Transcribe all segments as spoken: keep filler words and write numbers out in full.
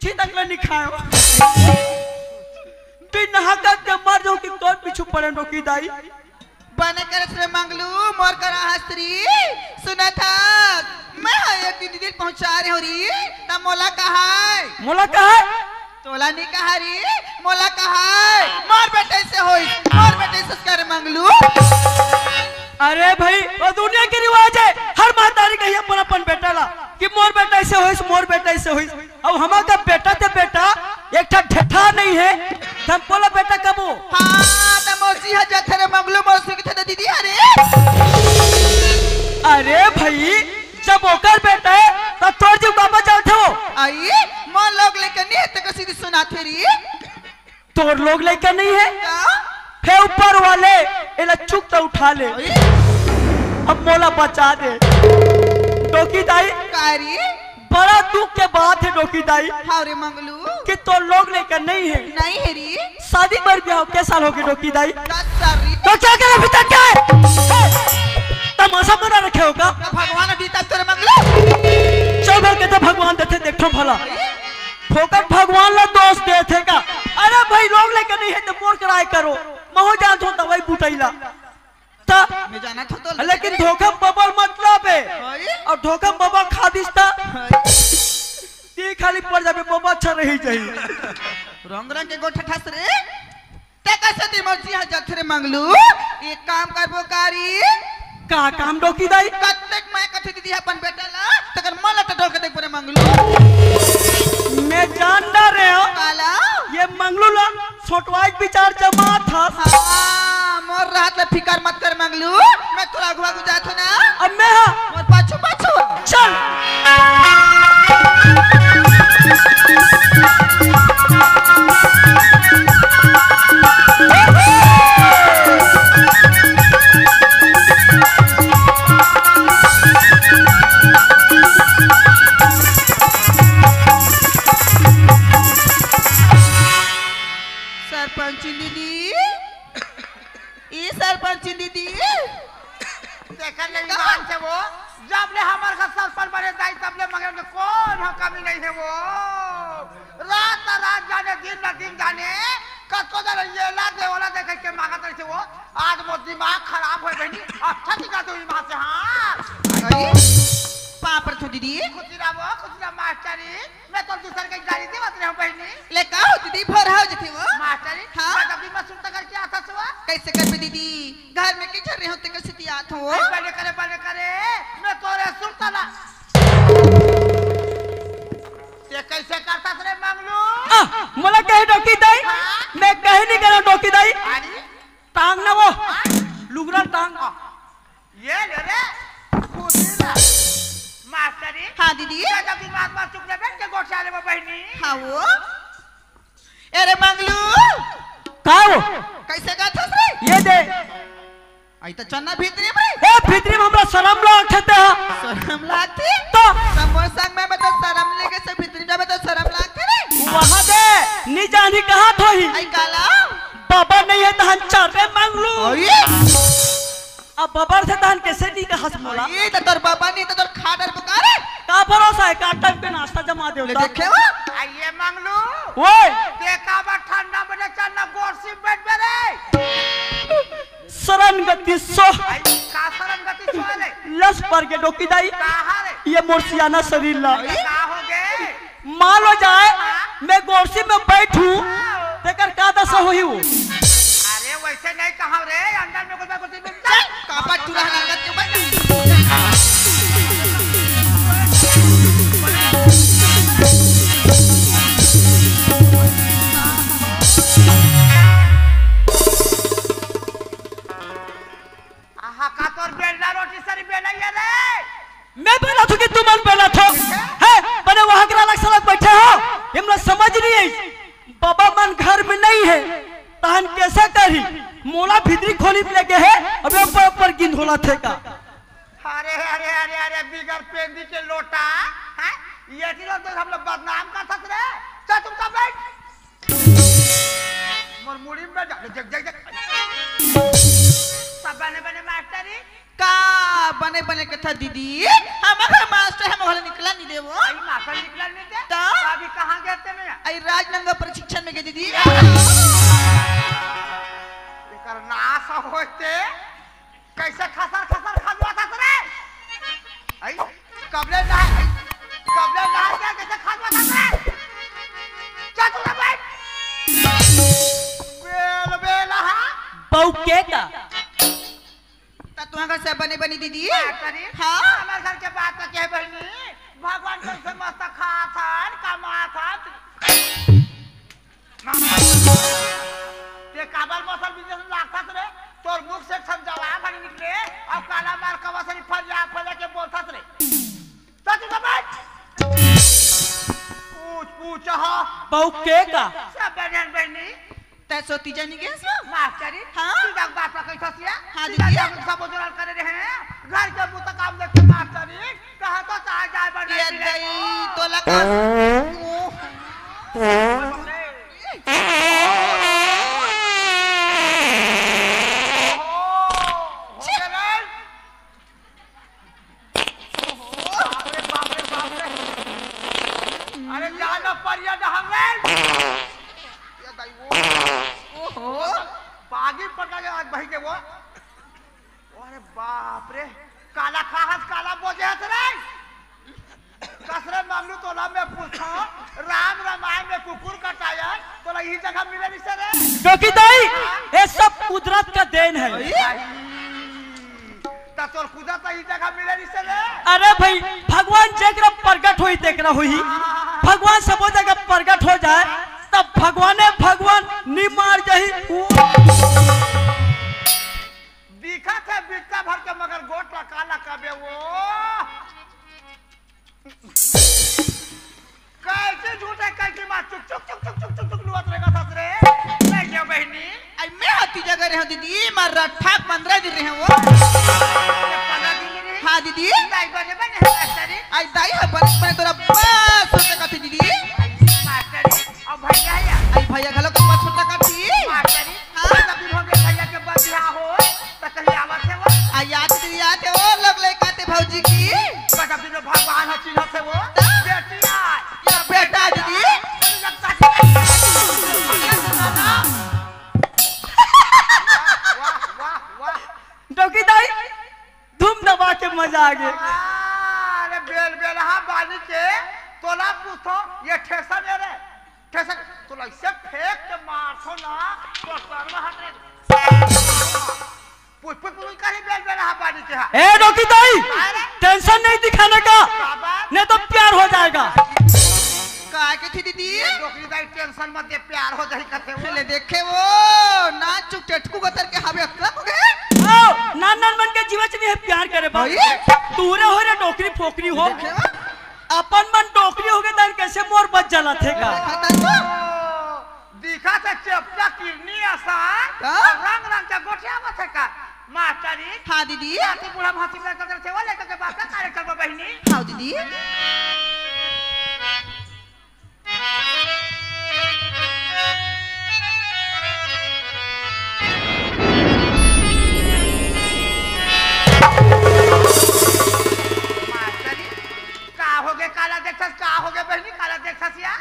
मुट्ठी तक ले नहीं खाए हो। बिन नहाकत के मर जाऊं कि तोर पीछू पड़े डोकी दाई। बने करस रे मंगलू, मोर करा हंस री। सुनत हस, मैं हा एक दिन दिल पहुंचा रहे हो री, त मोला कहाय। मोला कहाय? तोला नहीं कहा री, मोला कहाय। मोर बेटा ऐसे होइस, मोर बेटा ऐसे कर मंगलू। अरे भाई, वो दुनिया के रिवाज है, हर महतारी कही अपन अपन बेटा ला कि मोर बेटा ऐसे होइस, मोर बेटा ऐसे होइस। अब हमार का बेटा ते बेटा, एक ठा ढेठा नहीं है, त हम बोला बेटा कबो। हाँ, त मोर जी हा जथे रे मंगलू, मोर सुखी थे दीदी, अरे। अरे भाई, जब ओकर बेटा है, त तोर जीव काबर जलथे वो? आई, मोर लोग लेके नहीं है, तेको सीधी सुनाथे री। तोर लोग लेके नहीं है? का? हे ऊपर वाले, एला चुक त उठा ले। आई? अब मोला बचा दे। डोकी दाई, का री? बड़ा दुख के बात है डोकी दाई। हाँ रे मंगलू। कि तोर लोग लेकर नहीं है। नहीं है री। शादी बर ब्याह के साल हो गए डोकी दाई। दस साल री। तो क्या करे भीतर क्या है? तमाशा बना रखे हो का? तो भगवान अभी तक तोरे मंगलू। चल भर के तो भगवान देथे, देखो भला। फोकट भगवान ला दोष देथे का? अरे भाई, लोग लेकर नहीं है तो मोर कराए करो। महू जानत हो दवाई बुटाई ला। त मैं जानत हो तो लेकिन धोखा में बबल मत लाबे। भाई। और धोखा में बबल खा दिस त भाई। ती खाली पड़ जाबे, बबल अच्छा रही जाई। रंग रंग के गोठा ठस रे। ते कैसे ती मर्जी हा जथे रे मंगलू। एक काम करबो कारी। का काम डोकी दाई? कतेक मैं कथे दीदी अपन बेटा ला, तकर मन ला टटोल के देख परे मंगलू। मैं जान डरे हो। काला? ये मंगलू ला छोटवाई विचार जमा था। हाँ, मोर राहत ले फिकर मत कर मंगलू, मैं तोर अगुआ गुजात हो ना। अब मैं हाँ। मोर पाछू पाछू। चल। सरपंच दीदी, ई सरपंच दीदी। तेकर ले ईमान से वो, जब ले हमर घर सरपंच बने दाई, तब ले मंगे में कौन हो कमी नहीं है वो। रात ना रात जाने, दिन ना दिन जाने, कतो जरा ये ला दे, ओला दे कह के मांगत रही वो। आज मोर दिमाग खराब होय बहनी, अच्छा दिखा दो ईमान से, हाँ। अरे, पाँव परथों दीदी। खुशी रहो, खुशी रहो मास्टरी। मैं तो दूसर के गाड़ी देवत रहे हूँ बहनी। ले का हो दीदी, भोर हो जथे वो। मास्टरी, हाँ? मैं जब भी मैं सुरता करके आता सुआ। कैसे करबे दीदी? घर में के घर रहे हो ते कैसे ती आत हो? अरे बने करे, बने करे। मैं तोरे सुरता ला। ते कैसे करता रे मंगलू? आ, मोला कहे डोकी दाई? हाँ? मैं कहे नहीं करा डोकी दाई। अरे? टांग ना वो। हाँ? लुगरा टांग। ये ले रे, खुशी ला। मास्टरी। हाँ, दीदी। दादा की बात बात चुप ले बैठ के गोठिया ले बहनी। हाँ, वो। ए रे मंगलू। का वो? कैसे गाथस रे? ये दे। आई तो चन्ना भीतरी में। ए, भीतरी में हमरा शरम लागथे ते। शरम लागथे? तो? समोर संग में, में तो शरम लेके से भीतरी में, में तो शरम लागथे रे। वहाँ दे, नी जानी कहाँ थोही। आई काला? बाबा नहीं है तहन चल रे मंगलू। आई? अब बबर से तहन कैसे नी कहस मोला? ये तो तोर बाबा नहीं तो तोर खाडर पुकारे। का भरोसा है, का टाइम पे नाश्ता जमा दे ले होता? देखे हो? आइए मंगलू। ओए। देखा बा ठंडा बने चलना गोरसी में बैठ बे रे। शरण गति सो। आई, का शरण गति सो रे? लस पर के डोकी दाई। कहाँ रे? ये मोर सियाना शरीर ला। आई, का हो गए? मान लो जाए, मैं गोरसी में बैठूं, तेकर का दशा होही वो? अरे वैसे नहीं कहा रे, अंदर में कुछ ना कुछ मिल जाए। कापा चूल्हा नंगत के बैठ। आहा, का तोर बेलना रोटी सरी बेला ये रे? मैं बेला थो कि तुमन बेला थो? हैं? बने वहां के अलग सलग बैठे हो? हमला समझ नहीं आई। बाबा मन घर में नहीं है, तहन कैसे करी? मोला भीतरी खोली में लेके है, अबे ऊपर ऊपर गिंधोला थे का। अरे, अरे, अरे, अरे, बिगर पेंदी के लोटा, हैं? ये चीज तो हम लोग बदनाम का थक रे। चल चुपचाप बैठ। मोर मुड़ी में जा, देख, देख, देख। सब बने बने मास्टरी। का बने बने कथा दीदी? हम घर मास्टर हम घर निकला नहीं देवो। आई मास्टर निकला नहीं दे। तो? अभी कहाँ गए थे? अई राजनांदगांव प्रशिक्षण में गे दीदी। एकर नाश होते कैसे खसर खसर खजुआत हस रे? अई कबले ना, अई कबले ना के कैसे खजुआत हस रे? चल तू बैठ। बेल बेल हा। बहू के का? त तुहा घर से बने बनी दीदी? बात करी? हाँ। हमर घर के बात तो कहे बहनी, भगवान कैसे मस्त खात हन, कमात हन। ते काबर मसल बिजनेस में लागथस रे? तोर मुख से एक ठन जवाब हनी निकले, अउ काला मार कवा सरी फरिया फरिया के बोलथस रे। त तू तो बैठ। पूछ, पूछ, हाँ। बहू के का? सब बने बहनी। तै सोती जानी के सो? मास्टरी, हाँ? सीधा बात ला कहिथस या? हाँ, सीधा दीदी। जाके सब जोड़ल करे रहे हैं। घर के मुंह तक काम देखे मास्टरी, कहाँ तो चाहे जाए बने ये मिले दई, को। तोला का? ओहो, हो गया रे। बाप रे, बाप रे, बाप रे। अरे, जाना परिया डहर रे। ये दाई वो। ओहो। बागी पकड़ के आज बही के वो। अरे बाप रे, काला खाहत, काला बोजे हत रे। कसरे मामलू तोला मैं पूछो, राम रामायण में कुकुर कटाया, तोला यही जगह मिले नहीं से रे। क्योंकि दाई, ये सब कुदरत का देन है। भाई। त तोर कुदरत ही जगह मिले रिसे रे। अरे भाई, भगवान जेकरा प्रगट होई तेकरा होई। भगवान सबो जगह प्रगट हो जाए, तब भगवाने भगवान नी मार जाही। दिखत है बित्ता भर के मगर गोठ ला काला कबे वो। कैसे झूठे कैसे मार चुक चुक चुक चुक चुक चुक चुक लुआत रहेगा ससुरे। नहीं क्या बहनी? आई मैं हती जगह रहे हूँ दीदी, मार रट्ठा पंद्रह दिन रहे हूँ। ये पंद्रह दिन रहे? हाँ दीदी। दाई बने बने है मास्टरी। आई दाई है बने बने तोरा बस होते कथी दीदी। मास्टरी, अब भैया या? आई भैया घलो के बस होते कथी। मास्टरी, हाँ। पंद्रह दिन हो गए भैया के बस यहाँ हो। त कहीं आवत हे वो? आ, याद नहीं आते वो लोग लइका ते भौजी की। गजब दिन में भगवान ह चिन्हत हे वो। त? बेटी आय। या बेटा दीदी। लगता कि वाह, वाह, वाह, वाह। डौकी दाई, धूम दबा के मजा आ गए। अरे बेल बेल, हाँ, बानी के तोला पूछो, ये ठेसन है रे। ठेसन, तोला ऐसे फेंक के मारथो ना, तो सरवा हट रे। पुछ, पुछ, पुछ, कहीं बेल बेल हा पानी के हा। ए, डोकी दाई, अरे। टेंशन नहीं दिखाने का, बाबा। नहीं तो प्यार हो जाएगा। काय के थी दीदी? ये डोकरी दाई टेंशन मत दे, प्यार हो जाई कथे वो। ले देखे वो, ना चुप चटकू गतर के हवे अक्का हो गए। आओ, नान नान मन के जीवच नहीं है प्यार करे बाबू। भाई। तू रे हो रे डोकरी फोकरी हो। देखे वो? अपन मन डोकरी हो गए तन कैसे मोर बच जला थे का? देखा था तो? दिखत हे चेपटा किरनी असन, का? अउ रंग रंग के गोठियावत हे का? मास्टरी, हाँ दीदी। नाती बूढ़ा भांसी में कर से वो लेकर के बात का कार्यक्रम में बहिनी। हाँ दीदी। मास्टरी, का हो गे, काला देखथस, का हो गे बहिनी, काला देखथस या?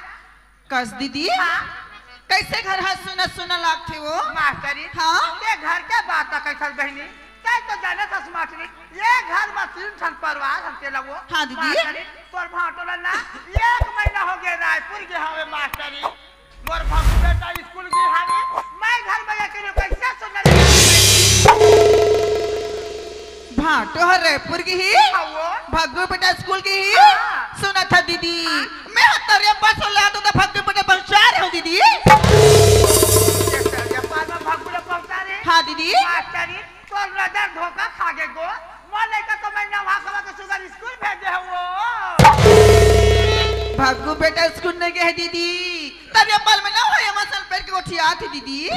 कस दीदी, हाँ? कैसे घर ह सुना सुना लागथे वो? मास्टरी, हाँ? ये घर के बात त कैथस बहिनी, तै तो जाने थस मास्टरी, ये घर में तीन ठन परिवार हम तेला वो। हाँ दीदी। मास्टरी, तोर भांटो ला ना, एक महीना हो गए रायपुर गे हवे मास्टरी। मोर भांटो बेटा स्कूल गे हवे, मैं घर में अकेले कैसे सुनना लगे? भांटो हर रायपुर गे ही? हाँ वो। भग्गू बेटा स्कूल गे ही? हाँ। सुना था दीदी, हाँ। मैं तरिया पार से लात हूँ तो भग्गू बेटा पहुँचा रहे हूँ दीदी। ये तरिया पार में भग्गू बेटा पहुँचा रहे? हाँ दीदी। मास्टरी, तोर नजर धोखा खा गे गो। मोर लइका तो मैं नवा खवा के सुगर स्कूल भेजे हूँ वो। भग्गू बेटा स्कूल नहीं गए है दीदी। तरिया पाल में ना होय, एमन सन पेट के गोठियाथे दीदी।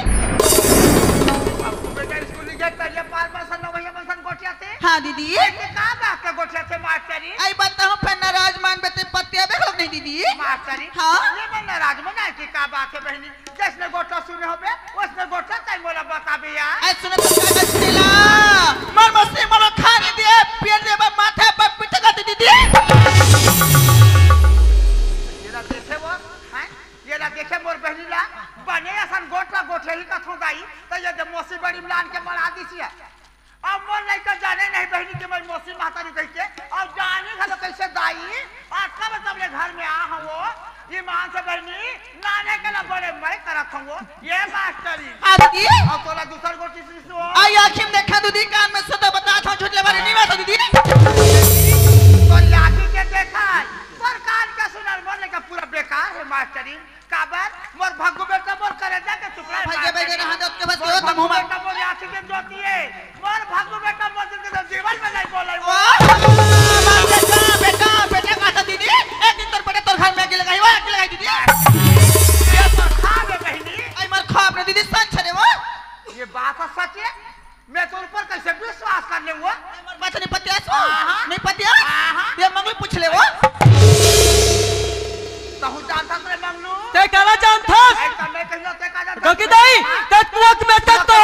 बाबू बेटा स्कूल नहीं गया, तरिया पाल में सन ना होय, एमन सन गोठियाथे। हाँ दीदी। ऐसे का बात के गोठियाथे मास्टरी? आई बात तो हम फिर नाराज मान बेते पत्तिया बेख लोग नहीं दीदी। मास्टरी। हाँ। ये मैं नाराज मना के का बात है बहिनी? जैसने गोठिया सुने होबे, ओसने गोठिया तैं मोला बताबे यार। ऐ सुनो तो का करथे ला? मर मस्ती मरो खाने दिए, पियर दे बा माथे पर पीटे जाते दीदी। ये ला देखे वो, हैं? ये ला देखे मोर बहिनी ला, बने असन गोठ ला गोठियाही कथों दाई, त ये दे मौसी बड़ी म लान के बड़ा दिस हे। अब मोर लइका जाने नहीं बहिनी के मैं मौसी महतारी कहिके, अब जानी घलो कइसे दाई, अतका बे तब ले घर में आ हवं वो, ईमान से बहिनी, नाने के ला बड़े मैं करत हवं वो, ये मास्टरी। हाँ दीदी। अब तोला दूसर गोठी से सुन। आई आँखी म देखा दीदी, कान म सुन, बतात हवं, झूठ ले बारे नहीं बात दीदी। तोर आँखी के देखा, तोर कान के सुनर, मोर लइका पूरा बेकार हे मास्टरी। काबर? मोर भग्गू बेटा मोर करेजा के टुकड़ा हे भैया, भैया, मास्टरी। रहा दे, उसके बाद मोर के हो, भग्गू तमहुमा। बेटा मोर आँखी के ज्योति हे। मोर भग्गू बेटा मोर जिंदगी के जीवन में नहीं बोले वो। ओ, बेटा, बेटा, बेटा, कहता दीदी, एक दिन तोर बेटा तोर घर में आगी लगाही, वो आगी लगाही दीदी। ये तो खाब हे बहिनी। आई मार खाब ना दीदी, सच हे वो। ये बात हे सच हे। मैं तोर ऊपर कइसे विश्वास कर लेवं वो? बात नहीं पतियास वो? हाँ, हाँ। नहीं पतियास? हाँ, हाँ। ये मंगलू पूछ ले वो। तहूँ जानथस रे मंगलू? ते काला जानथस? ऐसा मैं कहियो ते का जानथस? डोकी दाई, हाँ? ते कुआँ के मेचका तो,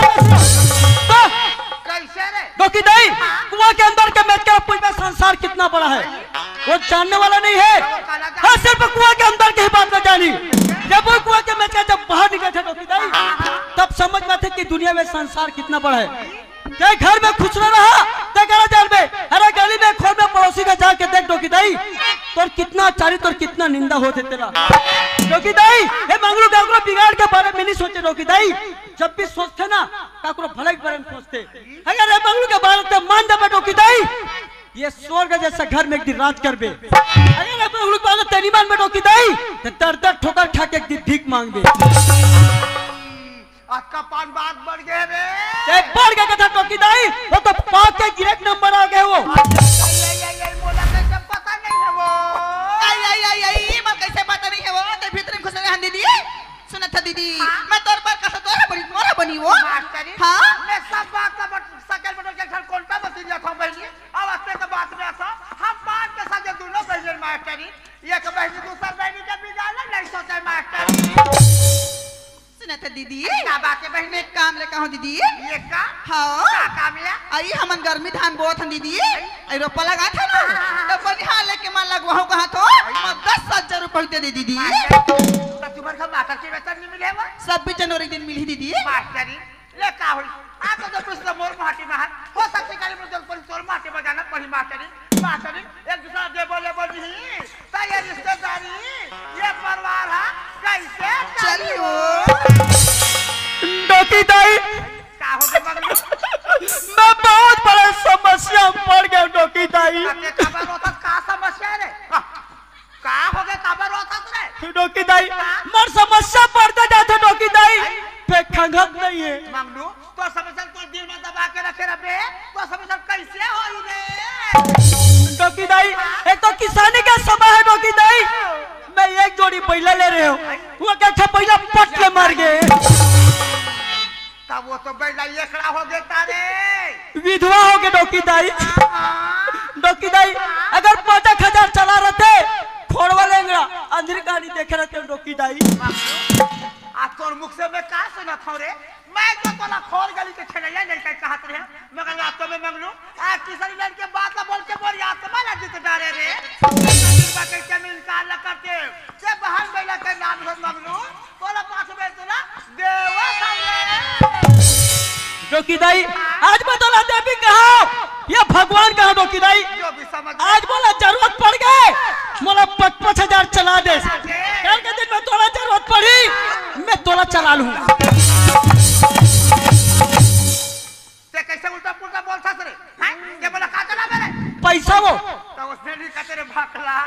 तो कइसे रे? डोकी दाई, हाँ? कुआँ के अंदर के मेचका पूछबे संसार कितना बड़ा हे। वो जानने वाला नहीं है। हाँ, सिर्फ कुआँ के अंदर के ही बात ना जानी। जब वो कुआँ के मेचका जब बाहर निकलथे डोकी दाई, तब समझ में आथे कि दुनिया में संसार कितना बड़ा है। ते घर में खुसरा रहा, ते करा जानबे। अरे गली में खोर में पड़ोसी का जाके देख डोकी दाई, तोर कितना चारी, तोर कितना निंदा होथे तेला। डोकी दाई, ये मंगलू काकरो बिगाड़ के बारे में नहीं सोचे डोकी दाई। जब भी सोचथे ना, काकरो भलाई के बारे में सोचथे। अगर ये मंगलू के बारे में मान देबे डोकी दाई, ये स्वर्ग जैसा घर में एक दिन राज करबे। अगर अब उलुक बात तेनी मान में डोकी दाई, तो दर दर ठोकर खा के एक दिन भीख मांगबे। अतका पान बात बढ़ गए रे। ए, बढ़ गए कथा डोकी दाई, वो तो पाँच के गिरेक नंबर आ गए वो। आई, आई, आई, आई, मोला कैसे पता नहीं है वो? आई, आई, आई, आई, ये बात कैसे पता नहीं है वो? ते भीतर में घुस रहे हैं दीदी। सुनत ह दीदी, हाँ? मैं तोर बर कथों तोर बनी, मोर बनी वो। मास्टरी, हाँ? मैं सब बात ला बट-, सकल बटोर के घर कोंटा बती जात हूँ बहिनी। अब अतके तो बात में अस, हम बात के साथ ये दोनों बहिनी मास्टरी, एक बहिनी दूसर बहिनी के बिगाड़े नहीं सोचे मास्टरी। सुनत ह दीदी, का बात हे बहिनी? मैं काम ले कहूँ दीदी। ये का? हाँ। का काम हे? आई हमन गर्मी धान बोत हन दीदी। आई रोपा लगात हन ना, हाँ, हाँ, हाँ। तो बनिहार लेके मैं लगवाहूँ कहा तो, आई। मैं दस हजार रुपये दे दे दीदी। तो तुम्हारे घर माता के वेतन नहीं मिले हुआ? छब्बीस जनवरी दिन मिली दीदी। मास्टरी, ले का होई? आप तो कुछ तो मोर माटी में है। हो सकथे काली में तो पर तोर माटी में जाना पड़ी मास्टरी। मास्टरी, एक दूसरा दे बोले बोली ही। तो ये रिश्तेदारी, ये परिवार है, कैसे चली हो? डोकी दाई, का हो गए मंगलू? मैं बहुत बड़े समस्या में पड़ गया डोकी दाई। अरे काबर रोथस, का समस्या रे? हाँ, का हो गए, काबर रोथस रे? डोकी दाई, हाँ? मोर समस्या बढ़ते जाथे डोकी दाई। आई? फेर खंगत नहीं है। मंगलू, तो समस्या तो दिल में दबा के रखे रहे, तो समस्या कैसे होई रे? डोकी दाई, हाँ? एक तो किसानी का समय है डोकी दाई। हाँ। मैं एक जोड़ी बैला ले रहे हूँ, वो क्या था, बैला पट के मर गए। तब वो तो बैला एकड़ा हो गए तारे। विधवा हो गए डोकी दाई। हाँ। डोकी दाई, अगर पाँच एक हजार चला रहते, खोड़वा लेंगड़ा, अंधरी कहानी देखे रहते डोकी दाई। आ तोर मुख से मैं का सुनत हूँ रे? मैं तो तोला खोर गली के खेलैया नहीं कह कहत रहे, मगर रात में मंगलू, आ किसरी लड़के बात ला बोल के मोर याद से मारा जीत डारे रे। बात के क्या मैं इनकार ला करते, के बहन बैला के नाम से मंगलू, तोला पाँच में तोला देवा सामने। डोकी दाई, आज मैं तोला देवी कहा, ये भगवान कहा डोकी दाई। जो भी समझ आज मोला जरूरत पड़ गए, मोला पच पच हजार चला दे। कल के दिन में तोला जरूरत पड़ी, मैं तोला चला लूँ। ते कैसे उल्टा पुल्टा बोलता रे? हैं? ये बोला का चला मेरे? पैसा वो। तो उसने नहीं कहते रे भाखला,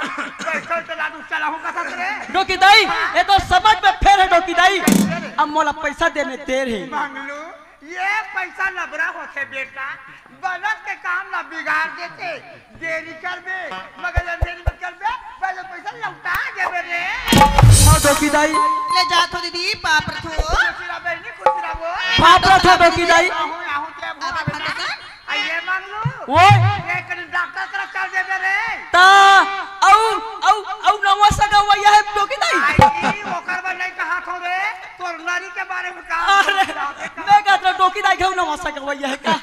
पैसा चला दूँ, चला हूँ कहता रे। डोकी दाई, ये तो समझ में फेर है डोकी दाई। अब मोला पैसा देने देर है। मंगलू, ये पैसा लबरा होथे बेटा, बनत के काम ला बिगाड़ देथे। देरी करबे, मगर अंधेरी मत करबे, पहले पैसा लौटा देबे रे। हाँ, डोकी दाई। ले जात हो दीदी, पाप रथो। खुशी रह बहिनी, खुशी रह वो। पाप रथो, डोकी दाई। आहू, आहू, ते अब आबे फटे ना। से? आ, ये मंगलू। वो? ये कहीं डॉक्टर करा चल देबे रे। ता, औ, औ, औ नवा सगा हुआ यह है, डोकी दाई। आई, ओकर बर नहीं कहा थो रे। तोर नारी के बारे में का अरे, बोलत हस? मैं कहत रहा, डोकी दाई के नवा सगा हुआ यह है का?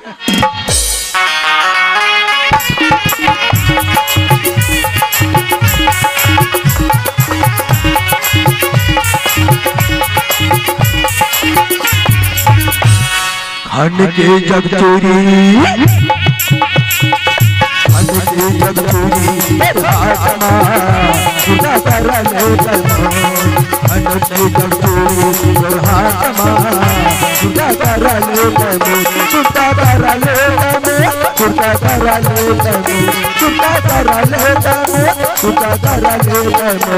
हन के जब चूरी, हन के जब चूरी तोर हाथ मा, कुर्ता करा ले तमो। हन के जब चूरी तोर हाथ मा, कुर्ता करा ले तमो, कुर्ता करा ले तमो, कुर्ता करा ले तमो, कुर्ता करा ले तमो, कुर्ता करा ले तमो।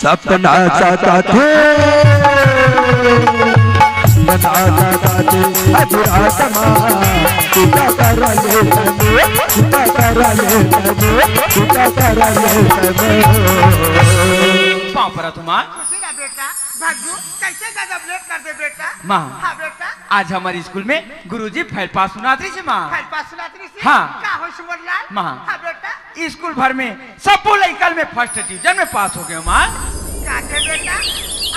सपना सताथे, सपना सताथे, अधूरा समा, पूजा कर ले तने, पूजा कर ले तने, पूजा कर ले तने। पाँव परत हँव माँ। खुशी ना बेटा, भागू, कैसे गजब लेट कर दे बेटा। माँ। हाँ बेटा। आज हमर स्कूल में गुरुजी फैल पास सुनात रहिस हे माँ। फैल पास सुनात रहिस हे? हाँ। का होइस मोर लाल? माँ। हाँ बेटा। स्कूल भर में सब्बो लइका ल मैं फर्स्ट डिवीजन में पास हो गे हँव माँ। का गे बेटा,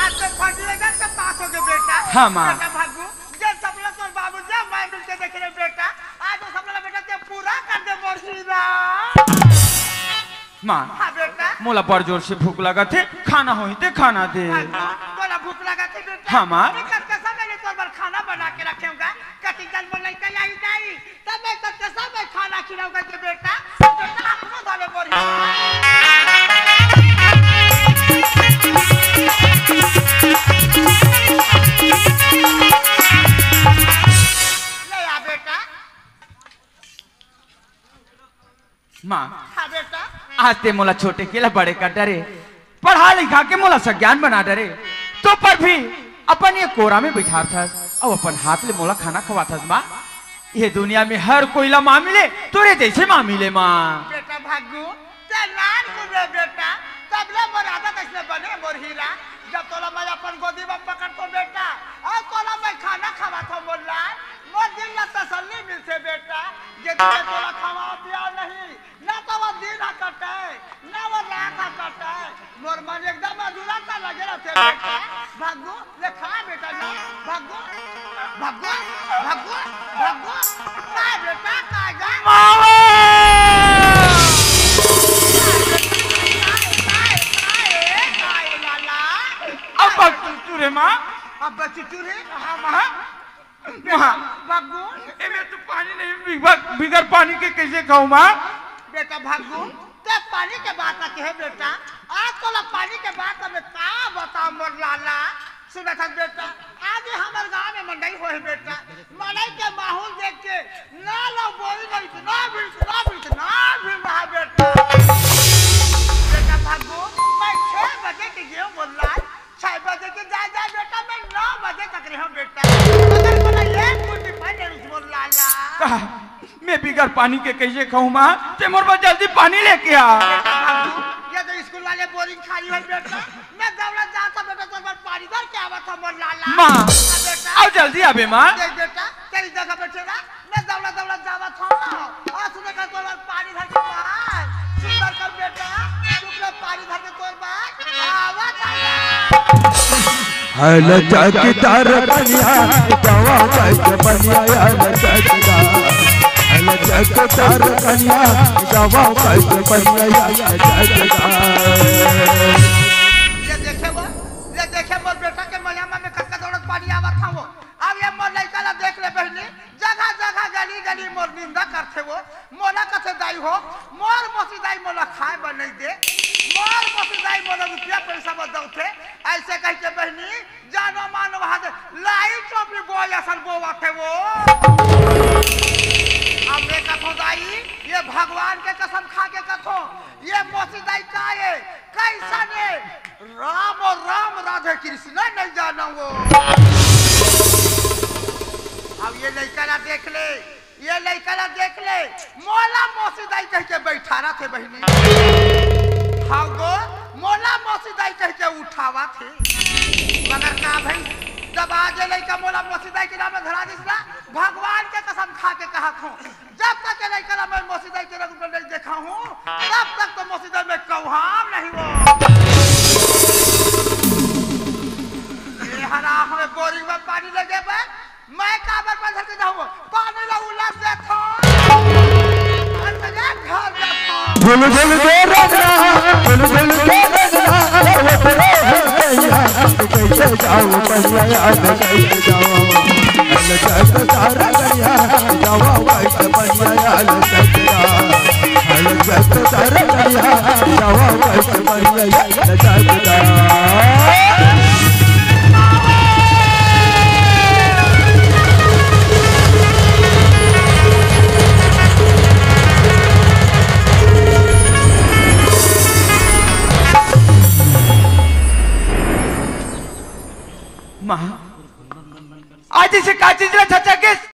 आज तो फर्स्ट डिवीजन से पास हो गे बेटा। हाँ माँ। बेटा भागू, जे सपना तोर बाबू जी अउ मैं मिलके देखे रहेन बेटा, आज वो सपना ला बेटा तैं पूरा कर दे मोर हीरा। माँ, हाँ बेटा। मोला बड़ जोर से भूख लगत हे, खाना होही ते खाना दे। अच्छा, तोला भूख लगत हे बेटा? हाँ माँ। मैं कब के समय ले तोर बर खाना बना के रखे हँव गा, कति जल्दी मोर लइका आही जाही। तब मैं तोर के सब मैं खाना खिलाहूँ कहिके बेटा, बेटा अपनो धरे मोर ही। ले आ बेटा। माँ। हाँ बेटा। आज तैं मोला छोटे के ला बड़े कर डरे। पढ़ा लिखा के मोला सज्ञान बना डरे, तो पर भी अपन ये कोरा में बिठारथस अउ अपन हाथ ले मोला खाना खवाथस माँ। ये दुनिया में हर कोई ला माँ मिले, तोरे जइसे माँ मिले माँ। बेटा भागू, तैं नानकुन रहे बेटा, तब ले मोर आदत अइसने बने मोर हीरा। जब तोला मैं अपन गोदी में पकड़थँव बेटा, अउ तोला मैं खाना खवाथँव मोर लाल, मोर दिल ला तसल्ली मिलथे बेटा। ये दिन तोला खवावँव पियावँव नहीं, ना तो वो दिन ह कटय, ना वो रात ह कटय। मोर मन एकदम अधूरा सा लगे रहिथे बेटा। भागू, ले खा बेटा ना। भागू, भागू, भागू, भागू। काय बेटा, काय गा? मामा! काय, काय, काय, काय, लाला? अब बक चुचू रे माँ। अब बक चुचू रे? हाँ माँ। माँ। भागू। एमे तो पानी नहीं, बिगर, बिगर पानी के कैसे खाऊं माँ? बेटा भागू, तैं पानी के बात ला कहे बेटा। आज तोला पानी के बात ला मैं का बताऊं मोर लाला। सुनत हस बेटा, आज ही हमर गांव में मंडई होहे बेटा। मंडई के माहौल देख के ना लो बोरी में इतना भीड़, इतना भीड़, इतना भीड़ रहा बेटा। बेटा भागू, मैं छह बजे के गेंव मोर लाल, छह बजे के जाय, जाय बेटा, मैं नौ बजे तक रहेंव बेटा। मगर मोला एक बूंद भी पानी नहीं मिलिस मोर लाला। कहा, मैं बिगर पानी के कैसे खाऊं माँ? तैं मोर बर जल्दी पानी लेके आ। बेटा भागू, ये तो स्कूल वाले बोरिंग खाली होय बेटा। मैं दौड़त जात हंव बेटा, तोर बर पानी धर के आवत हंव मोर लाला। माँ, हाँ बेटा। अउ जल्दी आबे माँ। देख बेटा, तेरी जगह बैठे रह। मैं दौड़त दौड़त जावत हंव, अउ सुने का तोर बर पानी धर के बाहर। सुंदर कर बेटा, चुप ले, पानी धर के तोर बर आवत हंव। हल चकदार कनिया, दवा कैसे बनिया, हल चकदार। हल चकदार कनिया, दवा कैसे बनिया, हल चकदार। ये देखे वो, ये देखे मोर बेटा के मया में कतका दौड़त पानी आवत हंव। अब ये मोर लइका ला देख ले बहिनी, जगह जगह गली गली मोर निंदा करथे वो। मोला कथे दाई हो, मोर मौसी दाई मोला खाय बर नइ दे, मोर मौसी दाई मोला रुपया पैसा बर दउथे, अइसे कहिके बहिनी जानो मानो वहां दे लाई चोपड़ी बोय असन बोवथे वो। अब मैं कथों दाई, ये भगवान के कसम खा के कथों, ये मौसी दाई का ये, कइसन ये? राम और राम, राधे कृष्णा नइ जानव वो। अब ये लइका ला देख ले, ये लइका ला देख ले, मोला मौसी दाई कहिके बइठारथे बहिनी। हव गो, मोला मौसी दाई कहिके उठावथे। मगर का भई, जब आज ये लइका मोला मौसी दाई के नाम धरा दिस ना, भगवान के कसम खा के कहत हंव, जब तक ये लइका ला मैं मौसी दाई के रूप में नइ देखा हंव, तब तक तो मौसी दाई मैं कहूं नहीं वो। ये हरा हमें बोरिंग में पानी लगे बे, मैं काबर बंधर के जाऊं, पानी ला उलट देथों। अरे घर जाथों। झुल झुल के रंगना, झुल झुल के रंगना, वो तेरे हो गया, कैसे जाऊं, कैसे जाऊं। माँ, आज इसे का चीज ला छचा के?